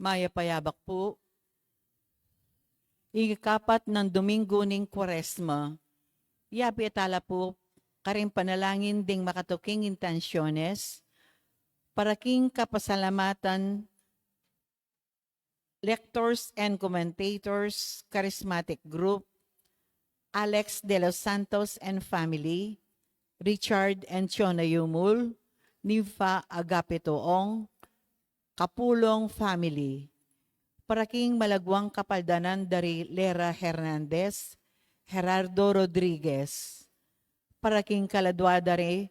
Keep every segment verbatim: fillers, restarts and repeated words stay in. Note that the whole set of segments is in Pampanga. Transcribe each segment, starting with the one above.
Mayap a yabak pu. Ikapat nang Domingo ning Kuaresma. Yabe tala pu karing panalangin ding makatuking intensiones para king kapasalamatan, lectors and commentators, charismatic group, Alex de los Santos and family, Richard and Chona Yumul, Nympha Agapito Ong, Kapulong family. Para king malaguang kapaldanan da ri Lera Hernandez, Gerardo Rodriguez. Para king kaladua da ri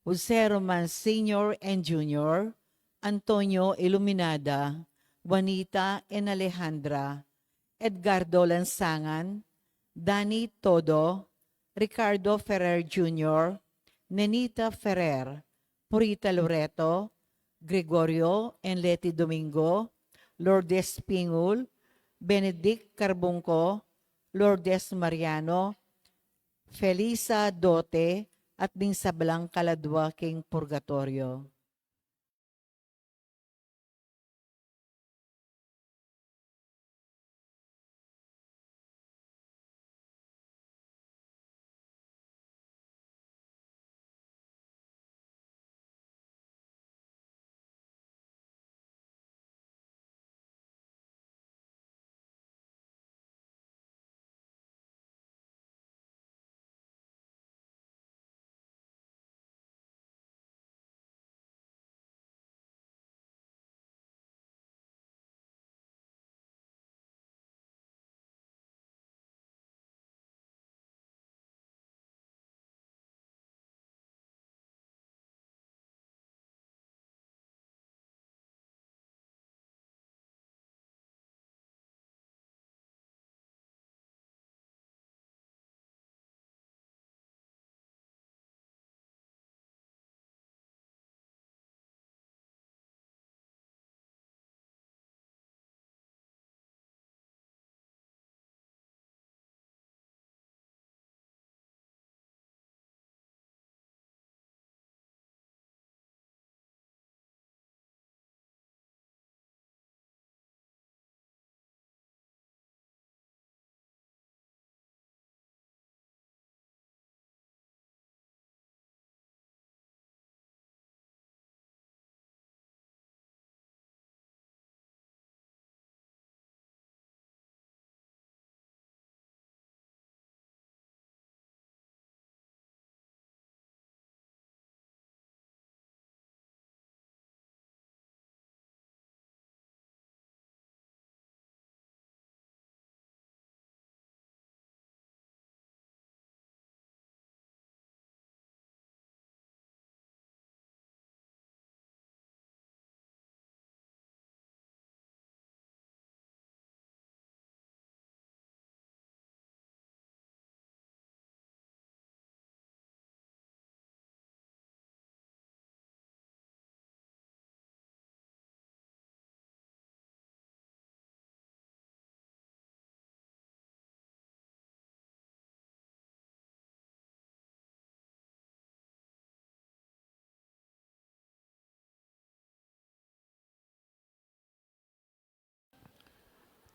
Jose Roman Senior and Junior, Antonio Iluminada, Juanita and Alejandra, Edgardo Lansangan, Danny Todo, Ricardo Ferrer Junior, Nenita Ferrer, Purita Loreto, Gregorio and Leti Domingo, Lourdes Pingul, Benedict Carbungco, Lourdes Mariano, Felisa Dote, at ding sablang kaladua king purgatorio.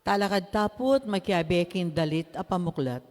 Talakad ta pu at makiabe king dalit a pamuklat.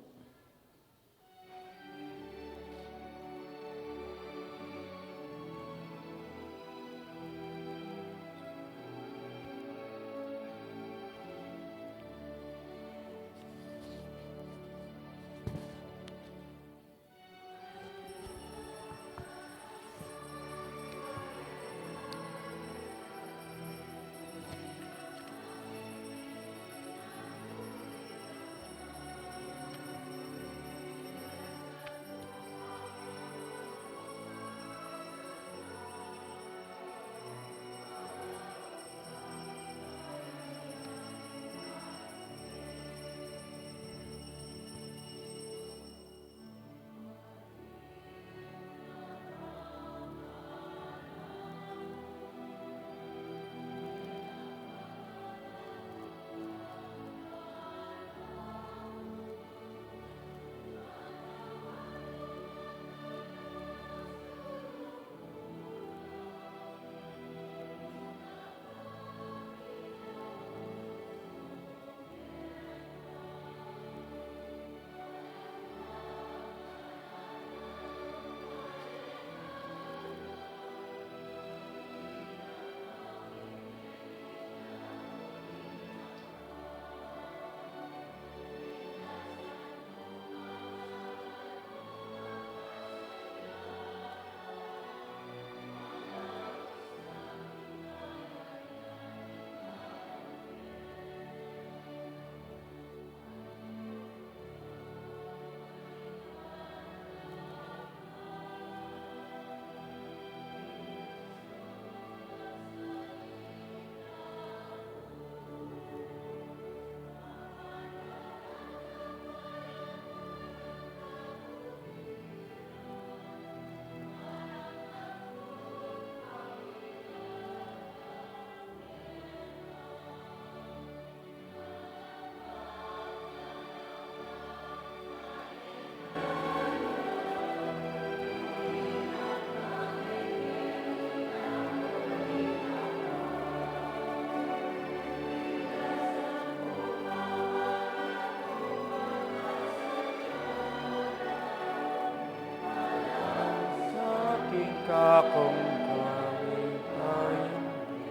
Dakong kami paimbi.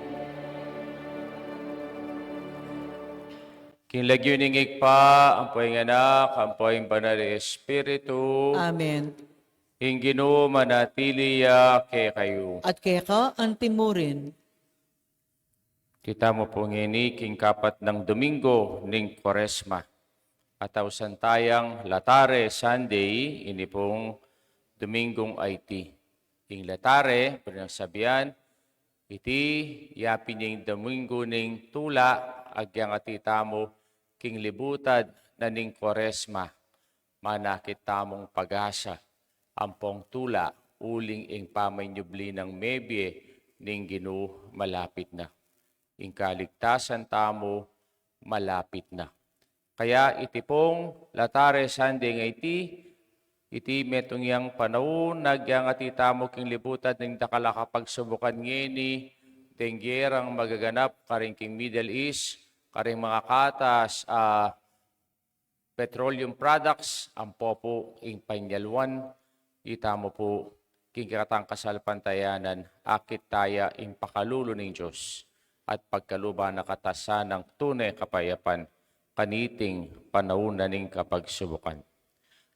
King lagyu ning Ibpa, ampo ing Anak, ampo ing Banal a Espiritu. Amen. Ing Ginu manatili ya kekayu. At keka antimurin. Kita mu pu ngeni king kapat nang Domingo ning Kuaresma. At ausan tayang Laetare Sunday, ini pung Domingong aiti. Ing Laetare, pwede nang sabian, iti yapin ing Domingo ning Tula, agyang ati tamu king libutad na ning Kuaresma. Manakit tamung pag-asa, ampong tula, uling ing pamanyubli nang mebie ning Ginu malapit na. Ing kaligtasan tamu malapit na. Kaya iti pung Laetare Sunday nga iti, iti metung yang panaun, agyang ati tamu king libutad ning dakal a kapagsubukan ngeni, deng gerang magaganap karing king Middle East, karing mangakatas a petroleum products, ampo pu ing panyalwan, ita mu pu, king kekatang kasalpantayanan, akit taya ing pakalulu ning Dios, at pagkaluban na kata sanang tune kapayapan, kaniting panaun na ning kapagsubukan.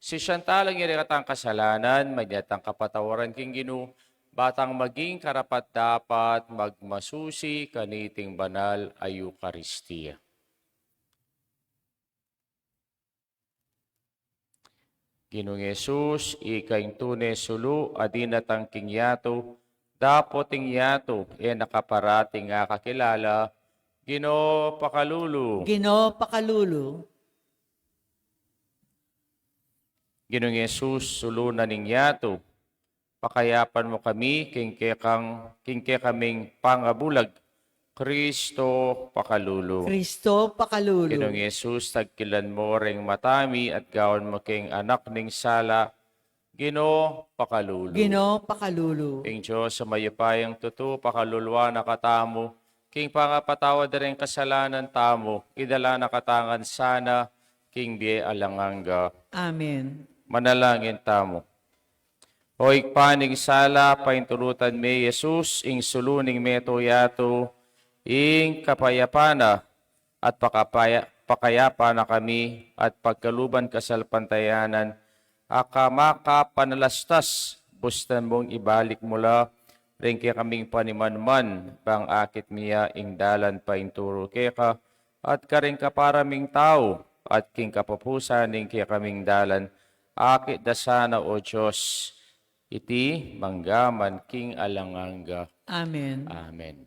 Sisian tala ing kekatang kasalanan, manyawad tang kapatawaran king Ginu, ba tang maging karapat-dapat magmasusi kaniting banal a Eukaristia. Ginung Jesus, ika ing tune sulu a dinatang king yatu, dapot ing yatu e na ka parating akakilala, Ginu pakalulu. Ginu pakalulu. Ginung Jesus, sulu na ning yatu, pakayapan mu kami king kekang, king kekaming pangabulag, Kristo pakalulu. Kristo pakalulu. Ginung Jesus, tagkilan mu ring mata mi at gawan mu king anak ning sala, Ginu pakalulu. Ginu pakalulu. Ing Dios a mayupayang tutu, pakaluluan na katamu, king pangapatawad da ring kasalanan tamu, idala na katamu ngan sana king bie alang angga. Amen. Manalangin tamu. O Ibpa ning sala, painturutan me i Jesus, ing sulu ning metung yatu, ing kapayapan na, at pakapaya-, pakayapan na kami, at pagkaluban kasalpantayanan, a ka makapanalastas, bustan mung ibalik mu la ring kekaming panimanman, bang akit mi ya ing dalan painturu keka, at karing kapara ming tau, at king kapupusan ning kekaming dalan, akit da sana, O Dios, iti mangga man king alang angga. Amen. Amen.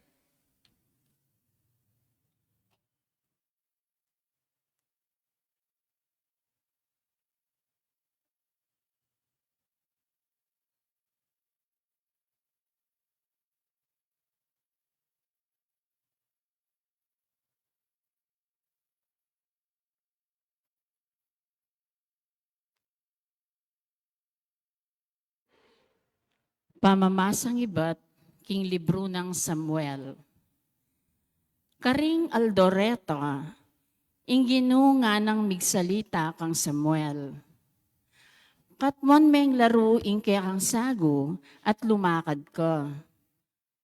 Pamamasang ibat king libru nang Samuel. Karing aldo reta, ing Ginu nganang migsalita kang Samuel, "Katmuan meng laru ing kekang sagu at lumakad ka.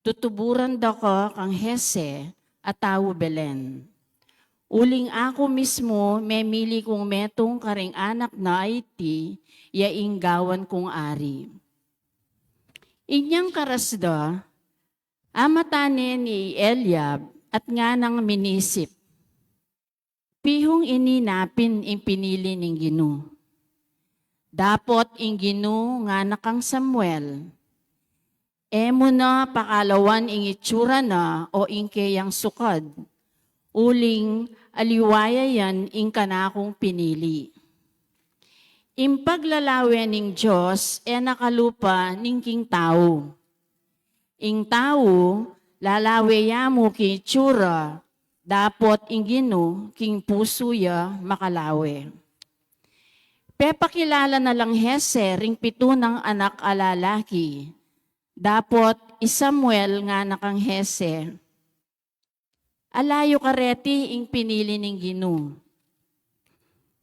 Tutuburan da ka kang Jese a tau Belen. Uling aku mismu memili kung metung karing anak na a iti, ya ing gawan kung ari." Inyang karas da, amatan ne ni Eliab at nganang minisip, "Pihung ini na pin ing pinili ning Ginu." Dapot ing Ginu ngana kang Samuel, "E mu na pakalawan ing itsura na o ing keyang sukad, uling aliwa ya yan ing kanakung pinili." Ing paglalawe ning Dios e na kalupa ning king tau. Ing tau, lalawe ya mu king itsura, dapot ing Ginu king pusu ya makalawe. Pepakilala na lang Jese ring pitu nang anak a lalaki, dapot i Samuel ngana kang Jese, "Ala yu kareti ing pinili ning Ginu."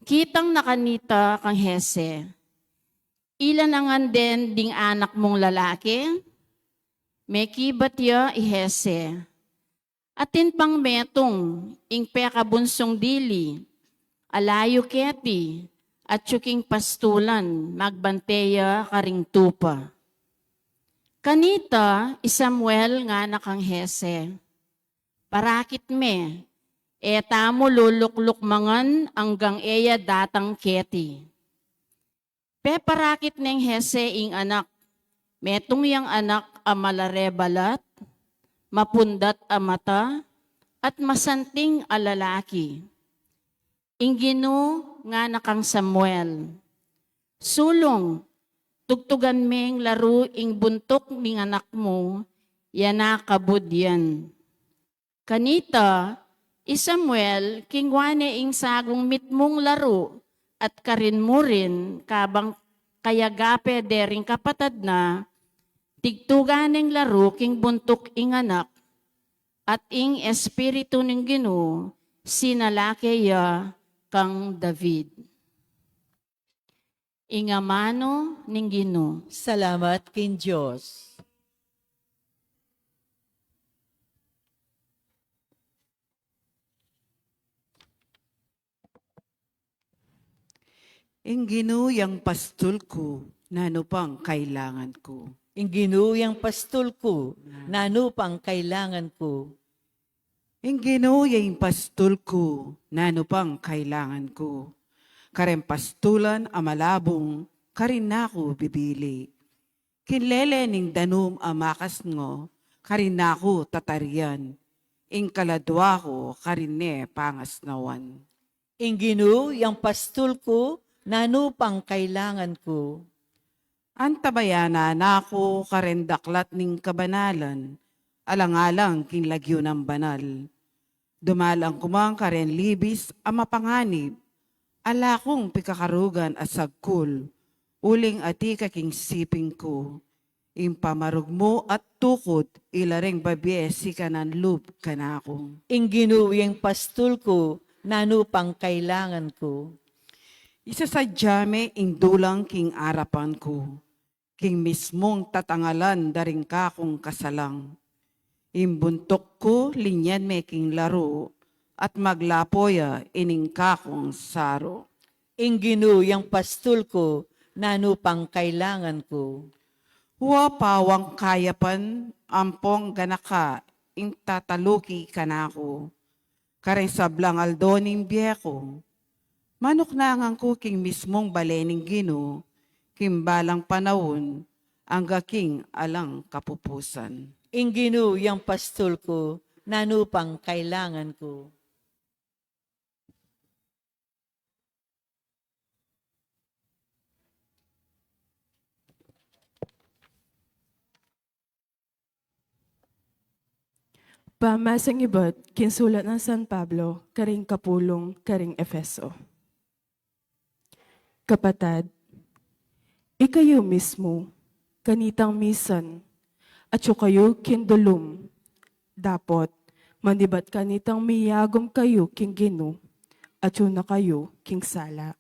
Kitang na kanita kang Jese, "Ila na ngan den ding anak mung lalaki?" Mekibat ya i Jese. Atin pang metung ing pekabunsung dili, alayu keti, atyu king pastulan, magbante ya karing tupa. Kanita i Samuel ngana kang Jese, "Parakit me, e tamu luluklukmangan anggang e ya datang keti." Peparakit neng Jese ing anak. Metung yang anak a malare balat, mapundat a mata, at masanting a lalaki. Ing Ginu ngana kang Samuel, "Sulung, tugtugan meng laru ing buntuk ning anak mu, ya na kabud yan." Kanita i Samuel, kingwa ne ing sagung mitmung laru at karin murin, kabang kayagape dering kapatad na, tigtugan neng laru king buntuk ing anak, at ing Espiritu ning Ginu sinalake ya kang David. Ing amanu ning Ginu. Salamat king Dios. Ing Ginu yang pastul ku, nanu pang kailangan ku? Ing Ginu yang pastul ku, nanu pang kailangan ku? Ing Ginu ya ing pastul ku, nanu pang kailangan ku? Kareng pastulan a malabung, karin na ku bibili. King lele ning danum a makasngo, karin na ku tatarian. Ing kaladua ku, karin ne pangasnawan. Ing Ginu yang pastul ku, nanu pang kailangan ku? Antabayanan na ku kareng daklat ning kabanalan, alang-alang king lagyu nang banal. Dumalan ku man kareng libis a mapanganib, ala kung pikakarugan a sagkul, uling atiu ka king siping ku. Ing pamarug mu at tukud, ila reng babie sikanan lub kanaku. Ing Ginu yang pastul ku, nanu pang kailangan ku? Isasadya me ing dulang king arapan ku, king mismung tatangalan da ring kakung kasalang. Ing buntuk ku linyan me king laru, at maglapo ya ining kakung saru. Ing Ginu yang pastul ku, nanu pang kailangan ku? Wa pawang kayapan ampong ganaka ing tataluki kanaku. Kareng sablang aldo ning bie ku, manuknangan ku king mismung bale ning Ginu, king balang panaun, angga king alang kapupusan. Ing Ginu yang pastul ku, nanu pang kailangan ku? Pamasang ibat king sulat nang San Pablo karing kapulung karing Efeso. Kapatad, ikayu mismu, kanitang misan, atyu kayu king dulum, dapot, manibat kanitang miyagum kayu king Ginu, atyu na kayu king sala.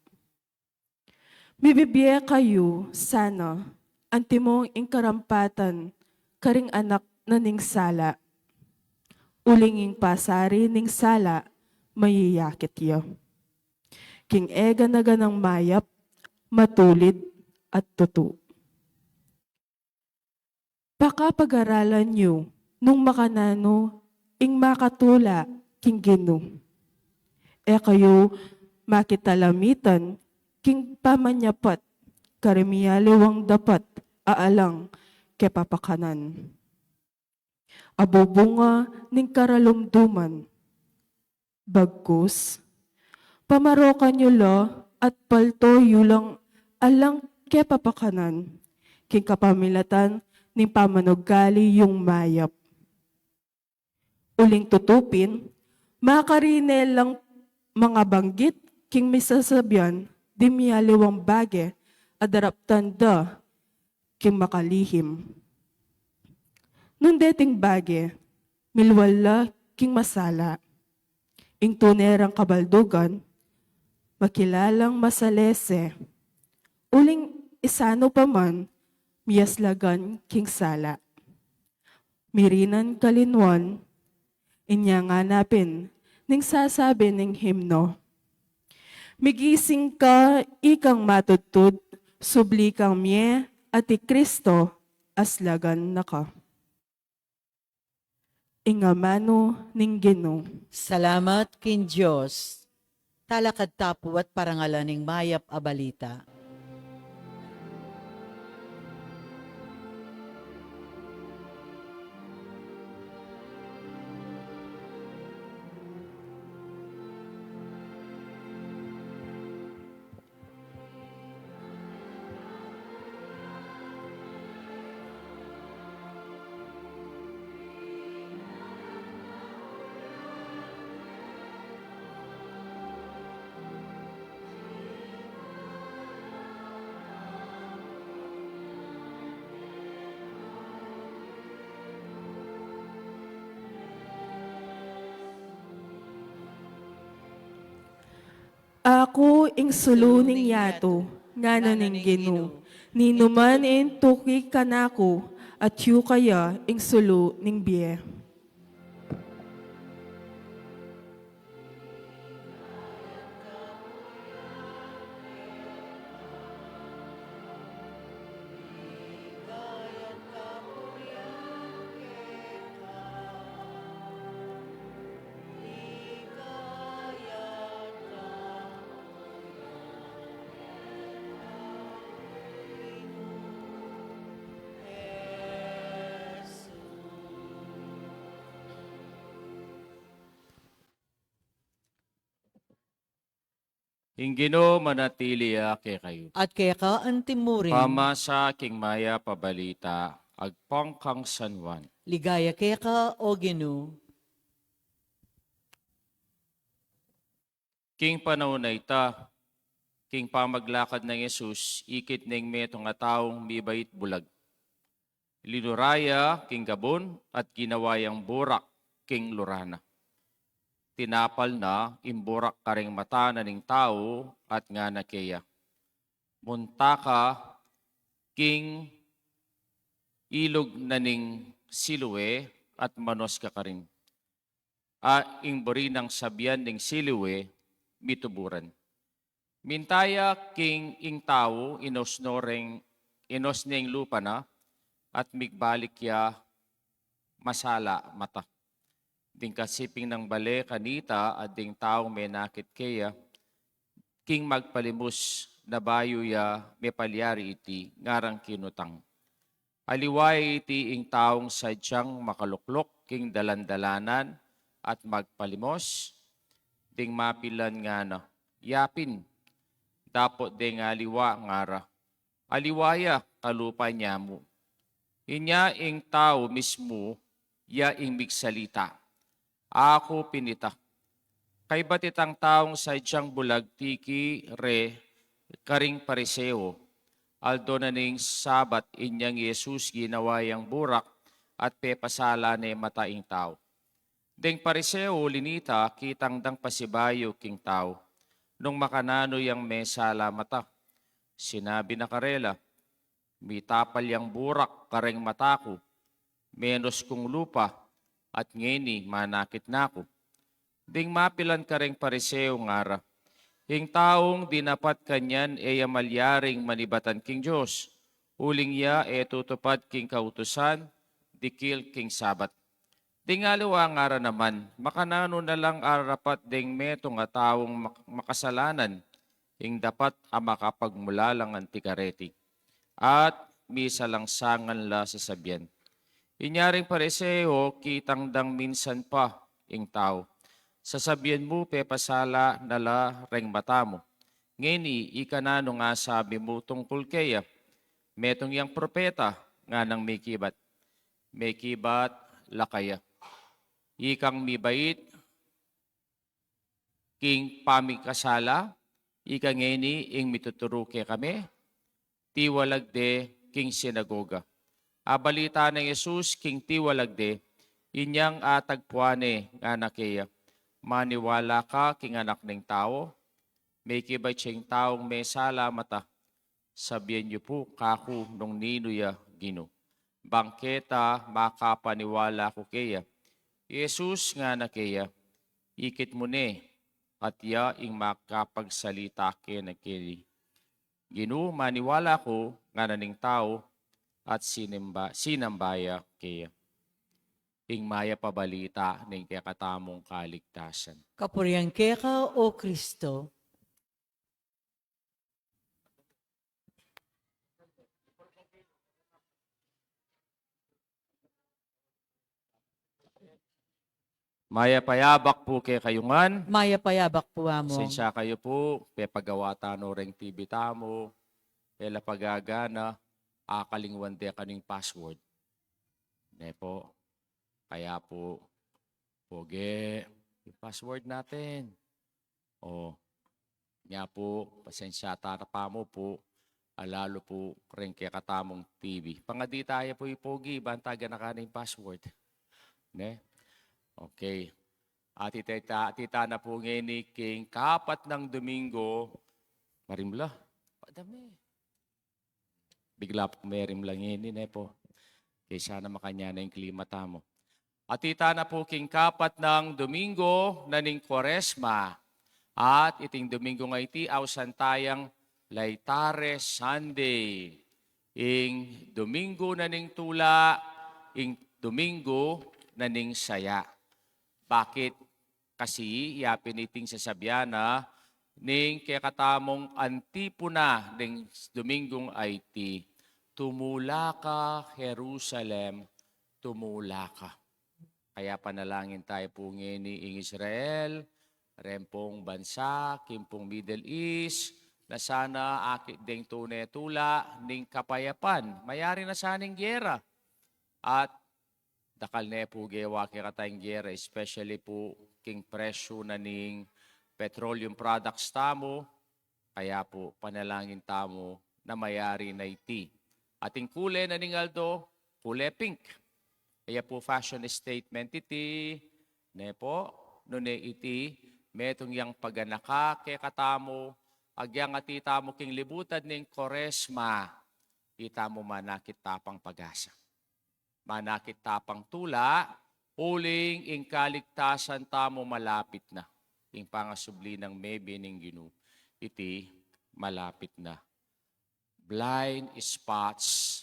Mibibie kayu sana antimong ing karampatan karing anak na ning sala. Uling ing pasari ning sala mayayakit ya. King e gana-ganang mayap, matulid, at tutu. Pakapag-aralan yu nung makananu ing makatula king Ginu. E kayu makitalamitan king pamanyapat karing miyaliwang dapat a alang kepapakanan, a bubunga ning karalumduman. Bagkus, pamarokan yu la at palto yu lang alang kepapakanan, king kapamilatan ning pamanugali yung mayap. Uling tutu pin, makarine lang mangabanggit king misasabian ding miyaliwang bage a daraptan da king makalihim. Nung deting bage, milwal la king masala. Ing tune rang kabaldugan, makilalang masalese. Uling isanu pa man, miyaslagan king sala. Mirinan kalinwan, inya ngana pin ning sasabi ning himno. Migising ka, ikang matudtud, subli kang mie, at i Kristo, aslagan na ka. Ing amanu ning Ginu. Salamat king Dios. Talakad ta pu at parangalan ing mayap a balita. Aku ing sulu ning yatu, ngana ning Ginu, ninuman ing tuki kanaku, atyu kaya ing sulu ning bie. Ing Ginu manatili ya kekayu. At keka antimurin. Pamasa king mayap a balita agpang kang San Juan. Ligaya keka, o Ginu. King panaun a ita, king pamaglakad nang Jesus, ikit ne ing metung a taung mibait bulag. Linura ya king gabun at ginawa yang burak king lura na. Tinapal na ing burak karing mata na ning tau at ngana keya, "Munta ka king ilug na ning Siloe at manos ka karin." A ing buri nang sabian ning Siloe, mituburan. Minta ya king ing tau, inosno reng, inosne ing lupa na, at migbalik ya masala mata. Ding kasiping nang bale kanita at ding taung menakit keya, king magpalimus na bayu ya mepalyari iti, ngarang kinutang, "Aliwa ya iti ing taung sadyang makalukluk king dalan-dalanan at magpalimos?" Ding mapilan ngana, "Yapin." Dapot deng aliwa ngara, "Aliwa ya, kalupa nya mu." Inya ing tau mismu ya ing migsalita, "Aku pin ita." Kaybat itang taung sadyang bulag tiki re karing Pariseo. Aldo na ning Sabat, inyang Jesus ginawa yang burak at pepasala ne mata ing tau. Deng Pariseo linita, kitang dang pasibayu king tau nung makananu yang mesala mata. Sinabi na karela, "Mitapal yang burak kareng mata ku, menus kung lupa, at ngeni manakit na ku." Ding mapilan kareng Pariseo ngara, "Ing taung dinapat kanyan e ya malyaring manibatan king Dios, uling ya e tutupad king kautusan dikil king Sabat." Ding aliwa ngara naman, "Makananu na lang arapat deng metung a taung mak-, makasalanan, ing dapat a makapagmulalang anti kareti?" At misalangsangan la sasabian. Inya ring Pariseo, kitang dang minsan pa ing tau, "Sasabian mu, pepasala na la reng mata mu. Ngeni, ika nanung asabi mu tungkul keya? Metung yang propeta," nganang mekibat. Mekibat la kaya, "Ikang mibait king pamikasala, ika ngeni ing mituturu kekami?" Tiwalag de king sinagoga. Abalita nang Jesus king tiwalag de, inyang atagpuan ne, ngana keya, "Maniwala ka king Anak ning Tau?" Mekibat ya ing taung mesala mata, "Sabian yu pu kaku nung ninu ya, Ginu." bang keta makapaniwala ku keya. I Jesus ngana keya, ikit mu ne, at ya ing makapagsalita keni. Ginu, maniwala ku, ngana ning tau, at sinimba, sinamba ya keya. Ing mayap a balita ning kekatamung kaligtasan. Kapurian keka, O Kristo. Mayap a yabak pu kekayu ngan. Mayap a yabak pu, Among. Pasensya kayu pu, pepagawa tanu reng T V tamu, e la pagagana, akalingwan de kanu ing password. Ne pu, kaya pu, Pogi, yung password natin. O, nya pu, pasensya tana pa mu pu, alalu pu, reng kekatamung T V. Pangadi taya pu i Pogi, bang taga na kanu ing password. Ne? Okay. At ita, ita, ita na pu ngeni king kapat nang Domingo, marimla. Padami. Bigla pu merimla ngeni, ne pu. Kaysa na makanyan na ing klima tamu. At ita na pu king kapat nang Domingo na ning Kuaresma. At iting Domingo nga iti, ausan tayang Laetare Sunday. Ing Domingo na ning tula, ing Domingo na ning saya. Bakit? Kasi ya pin iting sasabian na ning kekatamung antipona ning Domingong iti, "Tumula ka, Jerusalem, tumula ka." Kaya panalangin tayu pu ngeni ing Israel, reng pung bansa, king pung Middle East, na sana akit deng tune tula ning kapayapan. Mayari na sana ing gera. At dakal ne pu gewa kekatang gera, especially pu king presyu na ning petroleum products tamu, kaya pu panalangin tamu na mayari na iti. At ing kule na ning aldo, kule pink. Kaya pu fashion statement iti, ne pu, nune iti, metung yang paganaka kekatamu, agyang ati tamu king libutan ning Kuaresma, ita mu manakit tapang pag-asa. Manakit tapang tula, uling ing kaligtasan tamu malapit na. Ing pangasubli nang mebie ning Ginu, iti malapit na. Blind spots.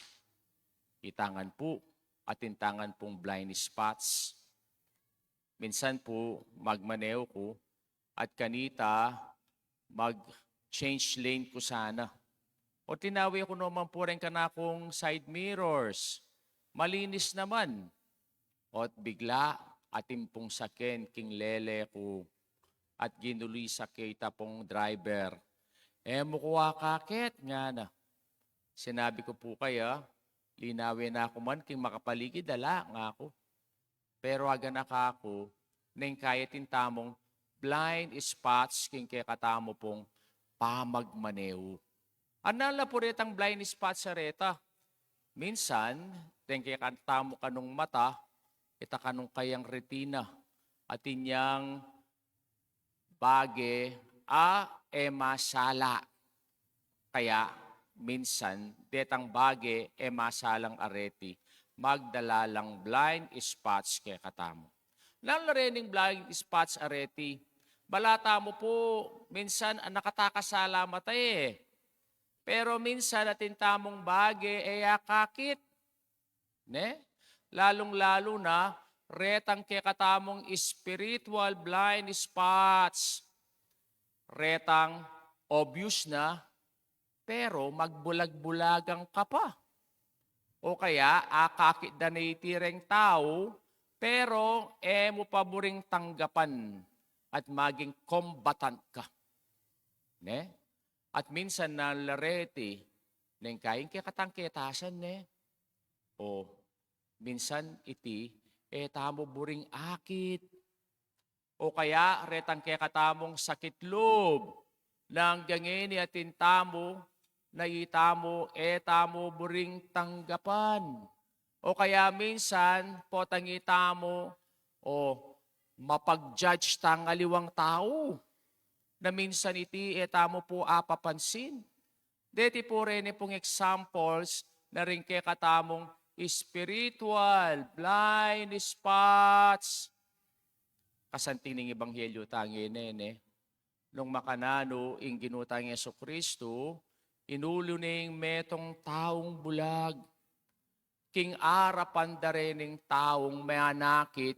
Ita ngan pu, atin ta ngan pung blind spots. Minsan pu, magmaneho ku, at kanita, mag-change lane ku sana. O tinawe ku naman pu reng kanakung side mirrors. Malinis naman. O't bigla, atin pung saken king lele ku. At ginuli sa keta pung driver. "E mu ku akakit?" ngana. Sinabi ku pu kaya, "Linawe na ku man king makapaligid, ala," ngaku. Pero aganaka ku, neng kaya atin tamung blind spots king kekatamu pung pamagmaneho. Anang la pu retang blind spots a reta? Minsan, deng kekatamu kanung mata, ita kanung kayang retina, atin yang bage a e masala. Kaya minsan, detang bage e masalang areti, magdala lang blind spots kekatamu. Nanu la rening blind spots areti? Bala tamu pu, minsan, a nakatakas a la mata e. Pero minsan, atin tamung bage e akakit. Ne? Lalung-lalu na, retang kekatamung spiritual blind spots. Retang obvious na, pero magbulag-bulagan ka pa. O kaya, akakit da na iti reng tau, pero e mu pa buring tanggapan at maging combatant ka. Ne? At minsan nanu la reti, neng kaya ing kekatang ketasan, ne? O, minsan iti, e tamu buring akit. O kaya, retang kekatamung sakit lub, nang gangeni atin tamu, na itamu, e tamu buring tanggapan. O kaya minsan, potang itamu, o mapag-judge tang aliwang tau, na minsan iti e tamu pu apapansin. Deti pu reni pung examples na ring kekatamung spiritual blind spots. Kasanting ning ebanghelyo tang ine, ne? Nung makananu ing Ginu tang Jesucristo, inulu ne ing metung taung bulag. King arapan da rening taung manakit,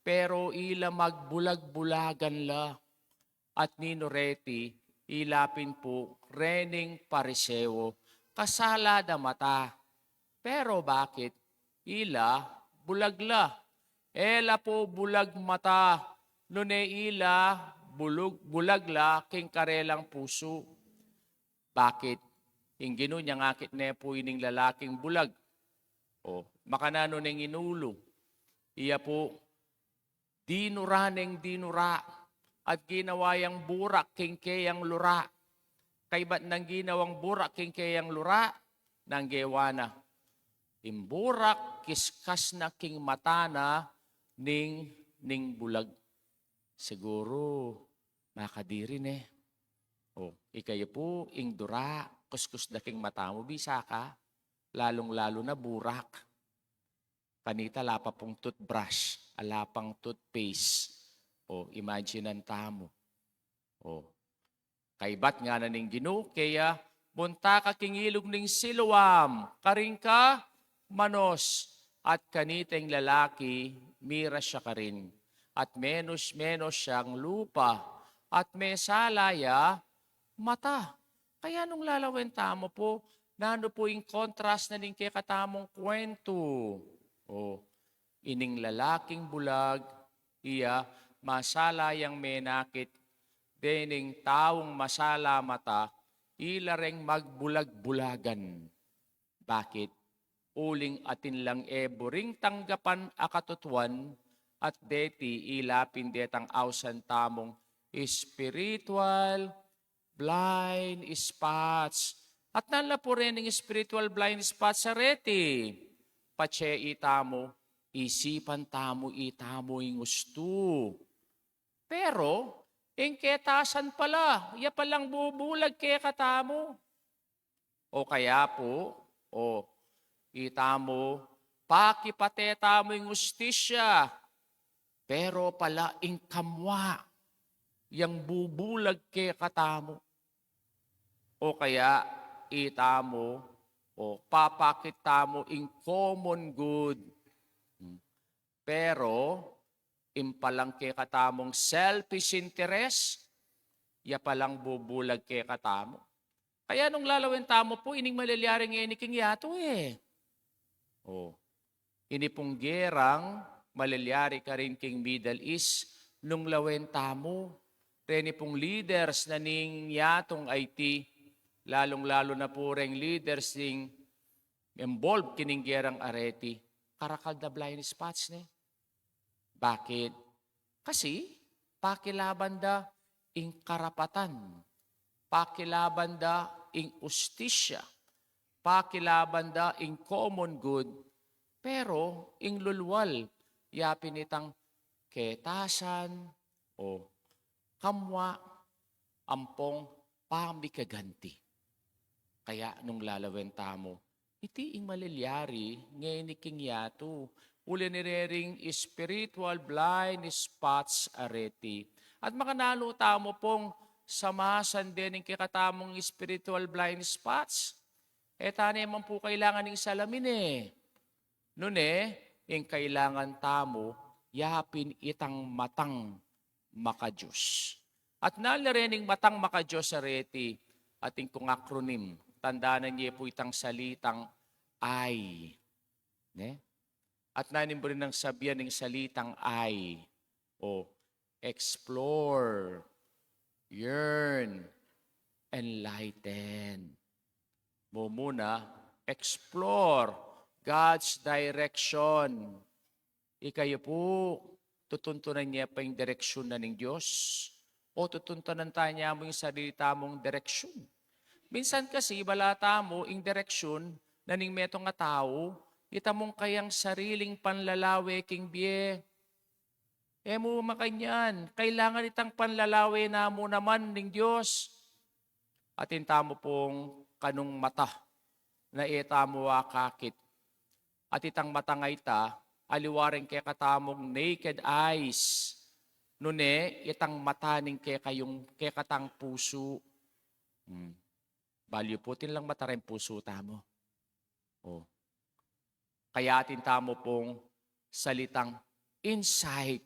pero ila magbulag-bulagan la. At ninu reti, ila pin pu rening Pariseo, kasala da mata. Pero bakit? Ila bulag la. E la pu bulag mata, nune ila bulug-, bulag la king karelang pusu. Bakit? Ing Ginu nya ngakit ne pu ining lalaking bulag. O, makananu neng inulu? Iya pu, dinura neng dinura, at ginawa yang burak king keyang lura. Kaybat nang ginawang burak king keyang lura, nang gewa na. Ing burak, kiskas na king mata na ning, ning bulag. Siguru, makadiri ne. O, ikayu pu, ing dura, kuskus da king mata mu, bisa ka, lalung-lalu na burak. Kanita ala pa pung toothbrush, ala pang toothpaste. O, imaginan tamu. O, kaybat ngana ning Ginu keya, munta ka king ilug ning Siloam, karin ka manos, at kanita ing lalaki, mira ya karin, at menus-menus yang lupa, at mesala ya mata. Kaya nung lalawen tamu pu, nanu pu ing kontras na ning kekatamung kwentu? O, ining lalaking bulag, iya, masala yang menakit, dening taung masala mata, ila reng magbulag-bulagan. Bakit? Uling atin lang e buring tanggapan a katutuan, at deti ila pin detang ausan tamung spiritual blind spots. At nanu la pu rening spiritual blind spots a reti? Patse itamu, isipan tamu itamu ing ustu. Pero, ing ketasan pala, ya palang bubulag kekatamu. O kaya pu, o, itamu, pakipate tamu ing ustisya, pero pala ing kamwa, yang bubulag kekatamu. O kaya, itamu, o, papakit tamu ing common good. Hmm. Pero, ing palang kekatamung selfish interest, ya palang bubulag kekatamu. Kaya nung lalawen tamu pu, ining malilyari ngeni king yatu e. O, ini pung gerang malilyari karin king Middle East, nung lawen tamu, reni pung leaders na ning yatung iti, lalung-lalu na pu reng leaders ning involved kining gerang a reti, karakal da blind spots ne. Bakit? Kasi, pakilaban da ing karapatan, pakilaban da ing ustisya, pakilaban da ing common good, pero ing lulwal, ya pin itang ketasan, o kamwa, ampong pamikaganti. Kaya nung lalawen tamu, iti ing malilyari ngeni king yatu, uli ni rering spiritual blind spots a reti. At makananu tamu pung samasan dening kekatamung spiritual blind spots? E tane man pu kailangan ning salamin e. Nune, ing kailangan tamu, ya pin itang matang maka-Dios. At nanu la rening matang maka-Dios a reti, atin kung acronym, tandanan ye pu itang salitang I. Ne? At nanu ing buri nang sabian ning salitang I? O, explore, yearn, enlighten. Mumuna, explore God's direction. Ikayu pu, tutuntunan ye pa ing direksyun na ning Dios? O tutuntunan taya mu ing sarili tamung direksyun? Minsan kasi, bala tamu ing direksyun na ning metung a tau, ita mung kayang sariling panlalawe king bie. E mu makanyan, kailangan itang panlalawe na mu naman ning Dios. Atin tamu pung kanung mata na e tamu akakit. at itang mata a ita, aliwa ring kekatamung naked eyes, nune itang mata ning kekayung, kekatang pusu. Hmm. Balu yu pu, atin lang mata reng pusu tamu. O. Kaya atin tamu pung salitang insight.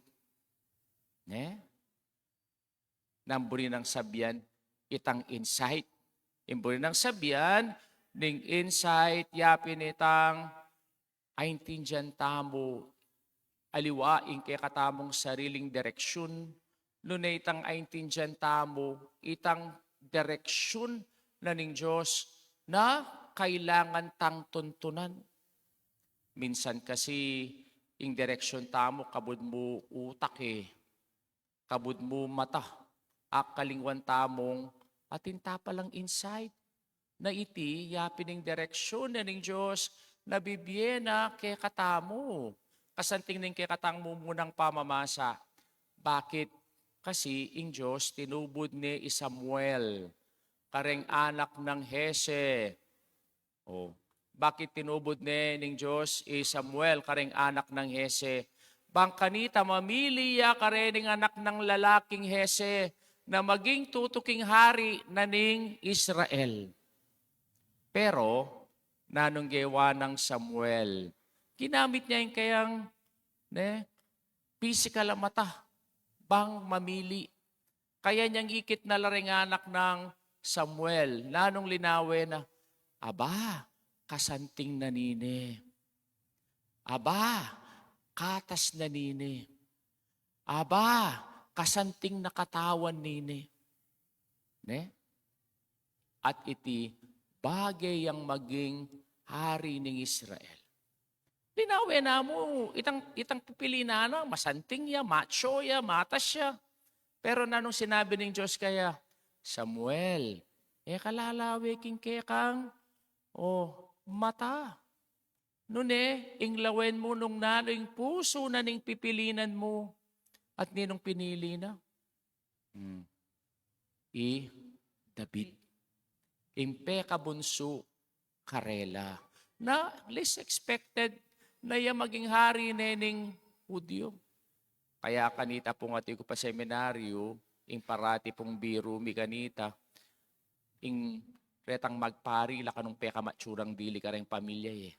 Ne? Nanu buri nang sabian itang insight? Ing buri nang sabian ning insight, ya pin itang aintindian tamu aliwa ing kekatamung sariling direksyun, nune itang aintindian tamu itang direksyun na ning Dios na kailangan tang tuntunan. Minsan kasi ing direksyun tamu kabud mu utak e, kabud mu mata, akalingwan tamung atin ta palang insight. Na iti, ya pin ing direksyun na ning Dios na bibie na kekatamu. Kasanting ning kekatang mumunang pamamasa. Bakit? Kasi ing Dios tinubud ne i Samuel, kareng anak nang Jese. O, bakit tinubud ne ning Dios i Samuel, kareng anak nang Jese? Bang kanita mamili ya karening anak nang lalaking Jese na maging tutu king hari na ning Israel. Pero, nanung gewa nang Samuel? Ginamit ne ing kayang, ne, pisikal a mata bang mamili. Kaya niyang ikit na la reng anak nang Samuel. Nanung linawe na? Aba, kasanting na nine. Aba, katas na nine. Aba, kasanting na katawan nine. Ne? At iti, bage yang maging hari ning Israel. Linawe na mu, itang, itang pipilinan na, masanting ya, macho ya, matas ya. Pero nanung sinabi ning Dios kaya? Samuel, e ka lalawe king kekang, o, mata. Nune, ing lawen mu nung nanu ing pusu na ning pipilinan mu, at ninung pinili na? Hmm. I David. Ing pekabunsu karela. Na least expected na ya maging hari ne ning Hudyo. Kaya kanita pung atiu ku pa seminaryo, ing parati pung biru mi kanita, ing retang magpari, la kanung pekamatsurang dili kareng pamilya e.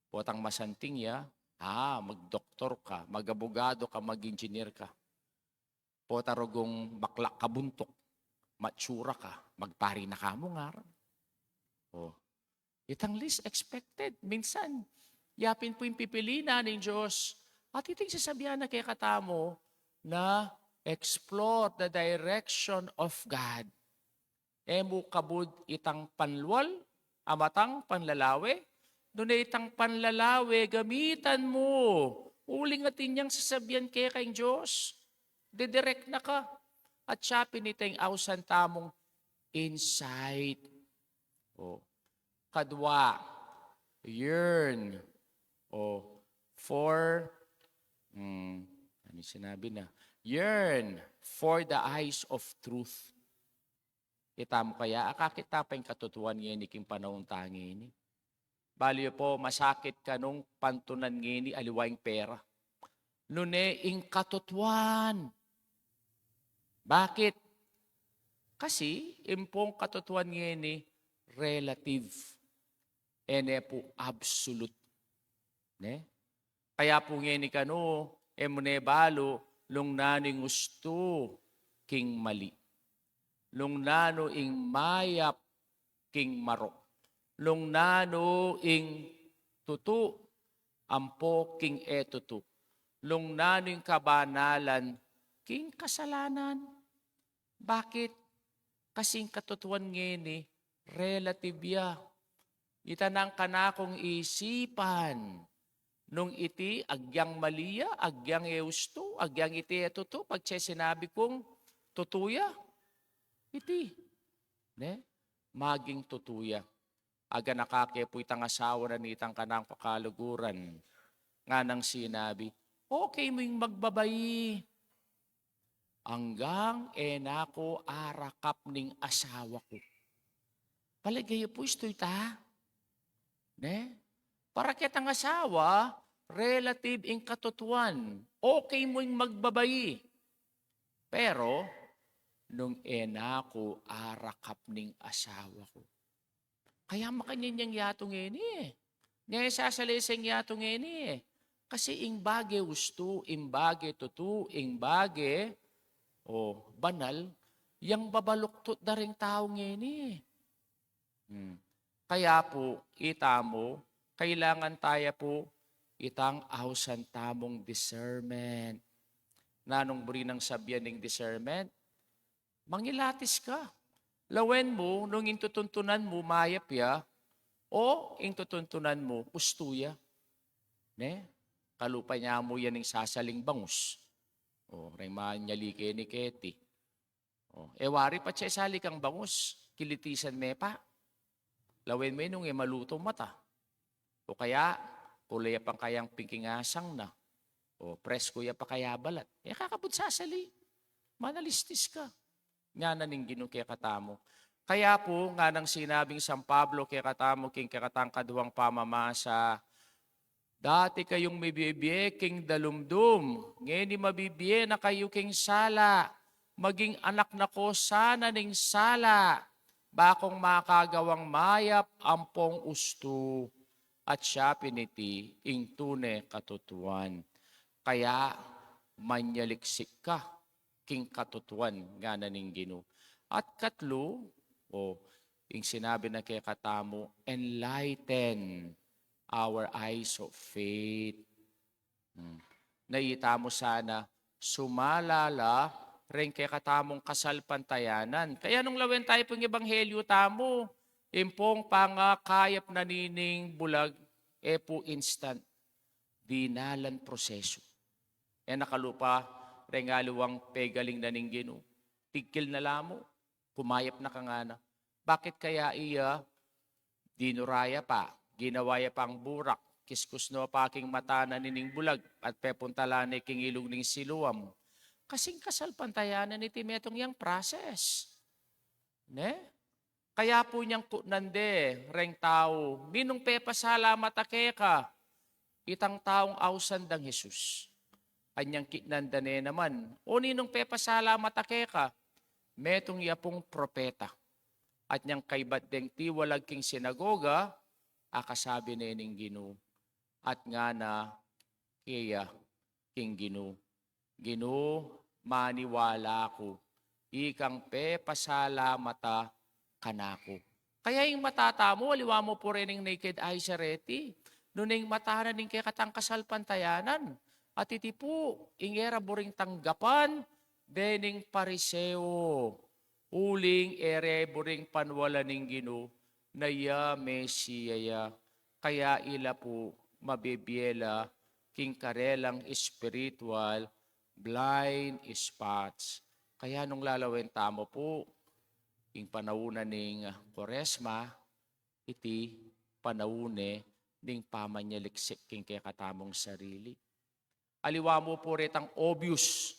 Potang masanting ya, a, magdoktor ka, magabugado ka, mag-engineer ka. Pota rugung bakla ka buntuk, matsura ka, magpari na ka mu, ngaran. O. Itang least expected, minsan, ya pin pu ing pipilinan ning Dios. At iti ing sasabian na kekatamu na explore the direction of God. E mu kabud itang panlual a matang panlalawe? Nune itang panlalawe gamitan mu, uling atin yang sasabian keka ing Dios. Didirect na ka. At siya pin itang ausan tamung insight. O. Kadwa, yearn. O, for, hmm, ano sinabi na? Yearn for the eyes of truth. Itamu kaya, akakit ta pa ing katutuan ngeni king panaun ta ngeni? Balu yu pu, masakit kanung pantunan ngeni aliwa ing pera. Nune ing katutuan. Bakit? Kasi ing pung katutuan ngeni relative. E ne pu absolute. Ne? Kaya pu ngeni kanu, e mu ne balu nung nanu ing ustu king mali, nung nanu ing mayap king marok, nung nanu ing tutu ampo king e tutu, nung nanu ing kabanalan king kasalanan. Bakit? Kasi ing katutuan ngeni, relative ya. Ita nang kanakung isipan, nung iti agyang mali ya, agyang e ustu, agyang iti e tutu, pagse sinabi kung tutu ya, iti, ne? Maging tutu ya. Aganaka ke pu itang asawa na nitang kanang pakaluguran. Nganang sinabi, okay mu ing magbabai. Anggang e na ku arakap ning asawa ku. Palage yu pu, istu ita. Ne? Para ketang asawa, relative ing katutuan. Okay mu ing magbabai. Pero, nung e na ku arakap ning asawa ku. Kaya makanyan yang yatu ngeni e. Nya e sasali seng yatu ngeni e. Kasi ing bage ustu, ing bage tutu, ing bage, o, banal, yang babaluktut da ring tau ngeni e. Hmm. Kaya pu, itamu, kailangan taya pu, itang ausan tamung discernment. Nanung buri nang sabian ning discernment? Mangilatis ka. Lawen mu, nung ing tutuntunan mu, mayap ya, o ing tutuntunan mu, ustu ya. Ne? Kalupa nya mu yan ing sasaling bangus. O, reng manyali keni keti. O, e wari pa, e sali kang bangus, kilitisan me pa. Lawen me nung e malutu mata. O kaya, kulay ya pang kayang pingking asang na. O, presko ya pa kaya balat. E kakabud sasali. Manalistis ka. Ngana ning Ginu kekatamu. Kaya pu, nganang sinabing San Pablo kekatamu, king kekatang kaduang pamamasa, dati kayung mibibie king dalumdum, ngeni mabibie na kayu king sala, maging anak na ko sana ning sala, bakong makagawang mayap ampong ustu, at siya pin iti ing tune katutuan. Kaya manyaliksik ka king katutuan, ngana ning Ginu. At katlu, o, ing sinabi na kekatamu, enlighten our eyes of faith. Hmm. Na itamu sana, sumalala reng kekatamung kasalpantayanan. Kaya nung lawen tayu pung ebanghelyu tamu, ing pung pangakayap na nining bulag, e pu instant. Dinalan prosesu. E na kalupa reng aliwang pegaling na ning Ginu. Tigkil na la mu, kumayap na ka ngana. Bakit kaya iya dinura ya pa, ginawa ya pang burak, kiskus no pa king mata na nining bulag, at pepunta la ne king ilug ning Siloam? Kasing kasalpantayanan iti metung yang process. Ne? Kaya pu nyang kutnan de reng tau, ninung pepasalamat a keka? Itang taung ausan dang Jesus. Anyang kitnan da ne naman, o ninung pepasalamat a keka? Metung ya pung propeta. At nyang kaybat deng tiwalag king sinagoga, akasabi ne ning Ginu, at ngana keya king Ginu, Ginu, maniwala ku, ikang pepasalamat a kanaku. Kaya ing mata tamu, aliwa mu pu reng naked eyes a reti, nune ing mata na ning kekatang kasalpantayanan. At iti pu, ing e ra buring tanggapan dening Pariseo, uling e re buring panwalan ning Ginu, na iya Mesia ya, kaya ila pu mabibie la king karelang espiritual blind spots. Kaya nung lalawen tamu pu, ing panaun na ning Kuaresma, iti panaun ne ning pamanyaliksik king kekatamung sarili. Aliwa mu pu retang obvious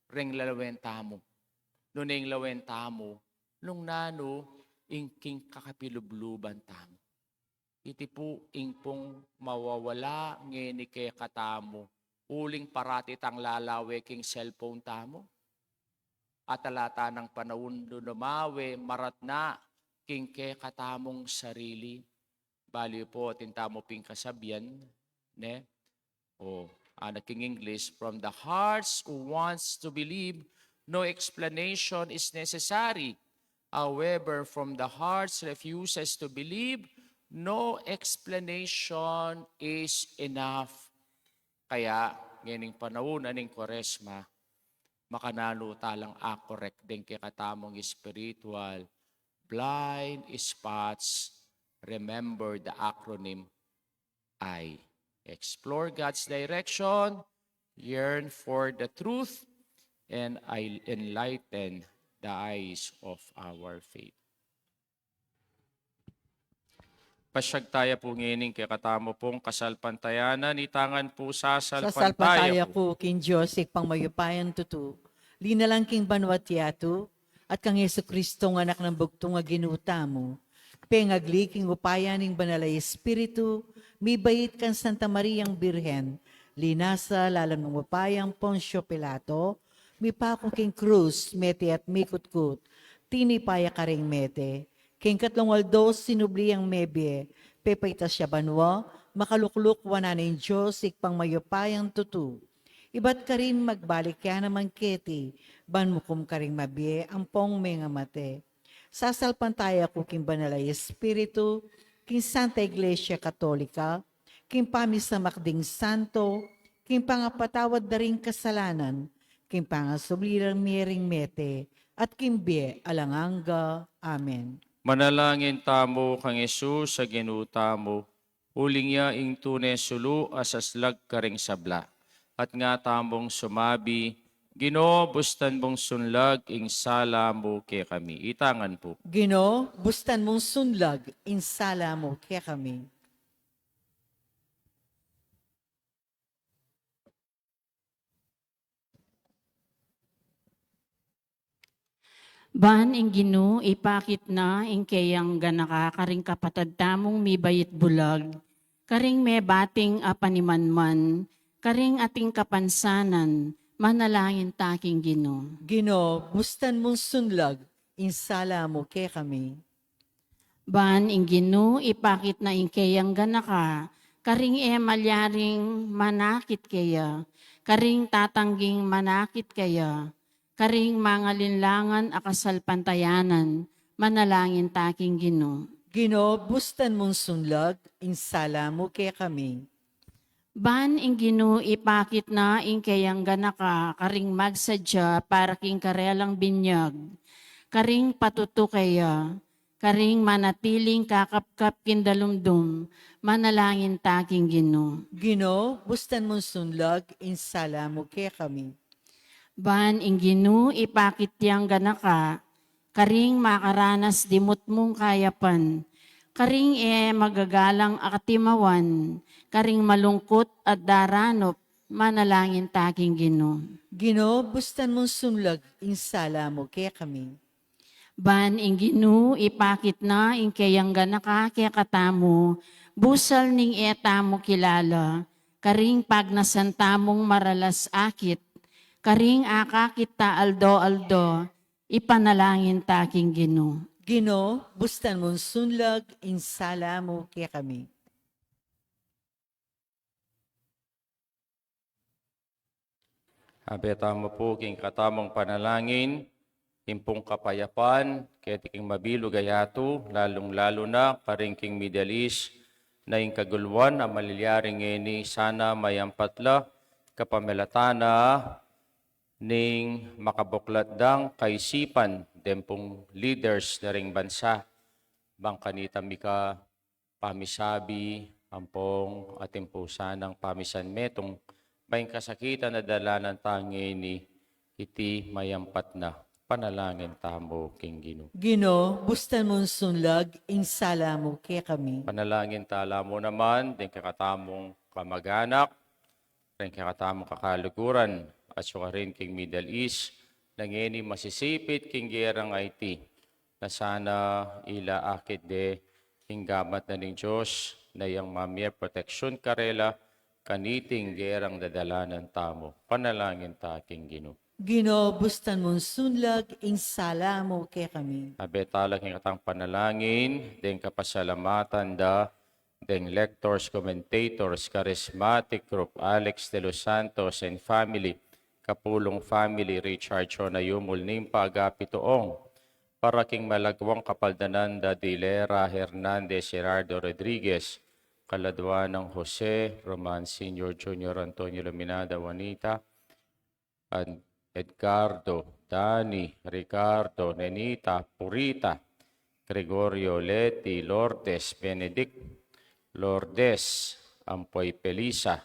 reng lalawen tamu. Nune ing lawen tamu, nung nanu ing king kakapilubluban tamu. Iti pu ing pung mawawala ngeni kekatamu, uling parati tang lalawe king cellphone tamu. At ala ta nang panaun nung lumawe, maratna king kekatamung sarili. Bali pu, atin tamu ping kasabian, ne? O, ana king English, from the hearts who wants to believe, no explanation is necessary. However, from the hearts refuses to believe, no explanation is enough. Kaya, ngening panaun na ning Kuaresma, makananu ta lang a-correct deng kekatamung spiritual blind spots. Remember the acronym I. Explore God's direction, yearn for the truth, and I enlighten the eyes of our faith. Pasyag taya pu ngening kekatamu pung kasalpantayanan, ita ngan pu sasalpantaya ku king Dios, Ibpang mayupayang tutu, linalang king banua't yatu, at kang Jesucristo, Anak nang bugtung a Ginu tamu, Pengagli king upaya ning Banal a Espiritu, mibait kang Santa Mariang Birhen, linasa lalam ning upayang Poncio Pilato, mipaku king krus, mete at mikutkut, tinipa ya karing mete, king katlung aldo sinubli yang mebie, pepaitas ya banua, makalukluk wanan ning Dios Ibpang mayupayang tutu. Ibat karin magbalik ya naman keti, ban mukum karing mabie ampong mengamate. Sasalpantaya ku king Banal a Espiritu, king Santa Iglesia Katolika, king pamisamak ding santo, king pangapatawad da ring kasalanan, king pangasubli da ring mie ring mete, at king bie alang angga. Amen. Manalangin tamu kang Jesus a Ginu tamu, uling ya ing tune sulu a saslag karing sabla. At nga tamung sumabi, Ginu, bustan mung sunlag ing sala mu kekami. Itangan pu. Ginu, bustan mung sunlag ing sala mu kekami. Ban ing Ginu ipakit na ing keyang ganaka karing kapatad tamung mibait bulag, karing mebating a panimanman, karing ating kapansanan, manalangin ta king Ginu. Ginu, bustan mung sunlag ing sala mu kekami. Ban ing Ginu ipakit na ing keyang ganaka, karing e malyaring manakit keya, karing tatangging manakit keya, karing mangalinlangan a kasalpantayanan, manalangin ta king Ginu. Ginu, bustan mung sunlag ing sala mu kekami. Ban ing Ginu ipakit na ing keyang ganaka, karing magsadya para king karelang binyag, karing patutu keya, karing manatiling kakapkap king dalumdum, manalangin ta king Ginu. Ginu, bustan mung sunlag ing sala mu kekami. Ban ing Ginu ipakit yang ganaka, karing makaranas dimut mung kayapan, karing e magagalang a katimawan, karing malungkut at daranup, manalangin ta king Ginu. Ginu, bustan mung sunlag ing sala mu kekami. Ban ing Ginu ipakit na ing keyang ganaka kekatamu, busal ning e tamu kilala, karing pagnasan tamung maralas akit, karing akakit ta aldo-aldo, ipanalangin ta king Ginu. Ginu, bustan mung sunlag ing sala mu kekami. Abe tamu pu king katamung panalangin, ing pung kapayapan keti king mabilug a yatu, lalung-lalu na karing king Middle East, na ing kaguluan a malilyari ngeni sana mayampat la kapamilatan na ning makabuklat dang kaisipan deng pung leaders da ring bansa, bang kanita mika pamisabi ampong atin pu sanang pamisan metung, maing kasakitan a dalanan ta ngeni, iti mayampat na. Panalangin tamu king Ginu. Ginu, bustan mung sunlag ing sala mu kekami. Panalangin ta la mu naman deng kekatamung kamaganak, deng kekatamung kakaluguran, at sukarin king Middle East, na ngeni masisipit king gerang iti, na sana ila akit de ing gamat na ning Dios, na yang mamie proteksyun karela, kaniting gerang dadalanan tamu. Panalangin ta king Ginu. Ginu, bustan mung sunlag ing sala mu kekami. Abe tala king katang panalangin deng kapasalamatan da deng lectors, commentators, charismatic group, Alex de los Santos and family, Kapulung family, Richard Chona Yumul Nimpa, Agapi Tuong, para king malagwang kapaldanan da Dilera Hernandez, Gerardo Rodriguez, Kaladuanang Jose, Roman Senior, Junior, Antonio, Luminada, Juanita, An-, Edgardo, Dani, Ricardo, Nenita, Purita, Gregorio, Leti, Lourdes, Benedict, Lourdes, ampo i Felisa.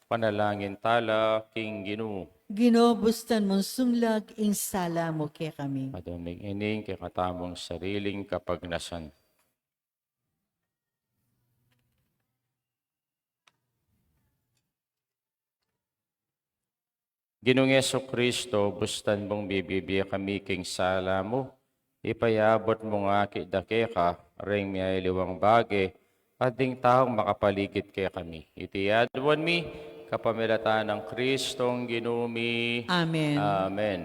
Panalangin tala king Ginu. Ginu, bustan mung sunlag ing sala mu kekami. Aduan mi ining kekatamung sariling kapagnasan. Ginung Jesucristo, bustan mung bibibie kami king sala mu, ipayabut mung akit da keka, ring miyaliwang bage, at ding taung makapaligid kekami. Iti aduan mi, kapamilatan nang Kristong Ginu mi. Amen. Amen.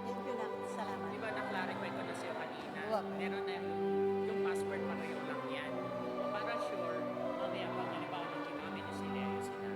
Thank you, Nak. Salamat. Di ba na-clarify ko na sa'yo kanina? Opo. Meron na yung, yung password, pareho lang yan. Para sure, mamaya pag halimbawa nung ginamit yung sila, yung sila.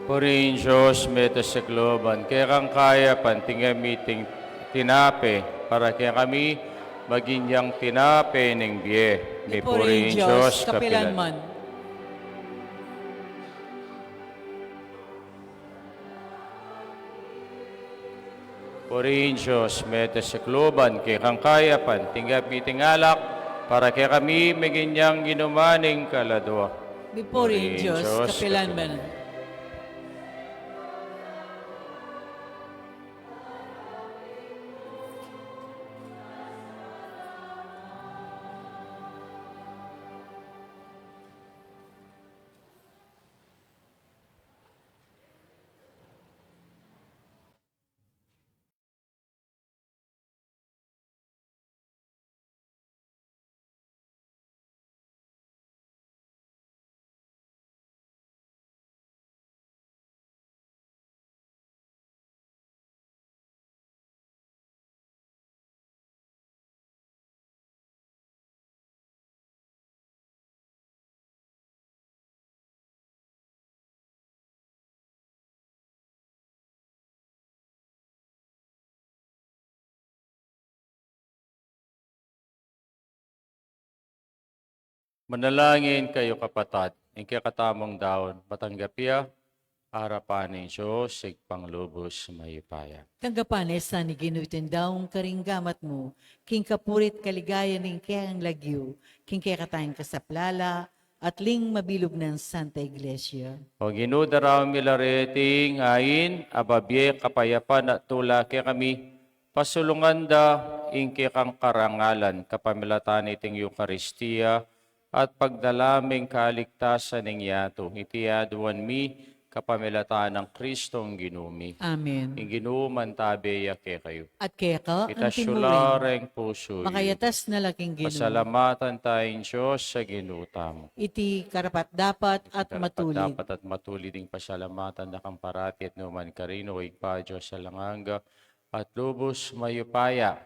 Purihin Dios, mete sa kalooban, kekang kayapan, tinggap mi iting tinape, para kekami maging yang tinape ning bie. Mipuri ing Dios kapilanman. Purihin Dios, mete sa kalooban, kekang kayapan, tinggap mi iting alak, para kekami maging yang inuman ning kaladua. Mipuri ing Dios kapilanman. Manalangin kayu, kapatad, ing kekatamung daun, matanggap ya Arapan ning Dios, Ibpang lubus mayupaya. Tanggapan na sa ning Ginu iting daun karing gamat mu, king kapurian at kaligayan ning kayang lagyu, king kekatang kasaplalan, at ling mabilug nang Santa Iglesia. O Ginu, daraun mi la reting ain a bibie kapayapan at tula kekami, pasulungan da ing kekang karangalan kapamilatan niting Eukaristia, at pagdala ming kaligtasan ning yatu. Iti aduan mi kapamilatan nang Kristong Ginu mi. Amen. Ing Ginu mantabe ya kekayu. At keka antimurin. Itas yu la reng pusu yu. Makayatas na la king Ginu. Pasalamatan tayang Dios a Ginu tamu. Iti karapat-dapat at matulid. Karapat-dapat at matulid ing pasalamatan da kang parati at nukarin man, o Ibpa, Dios alang angga at lubus mayupaya.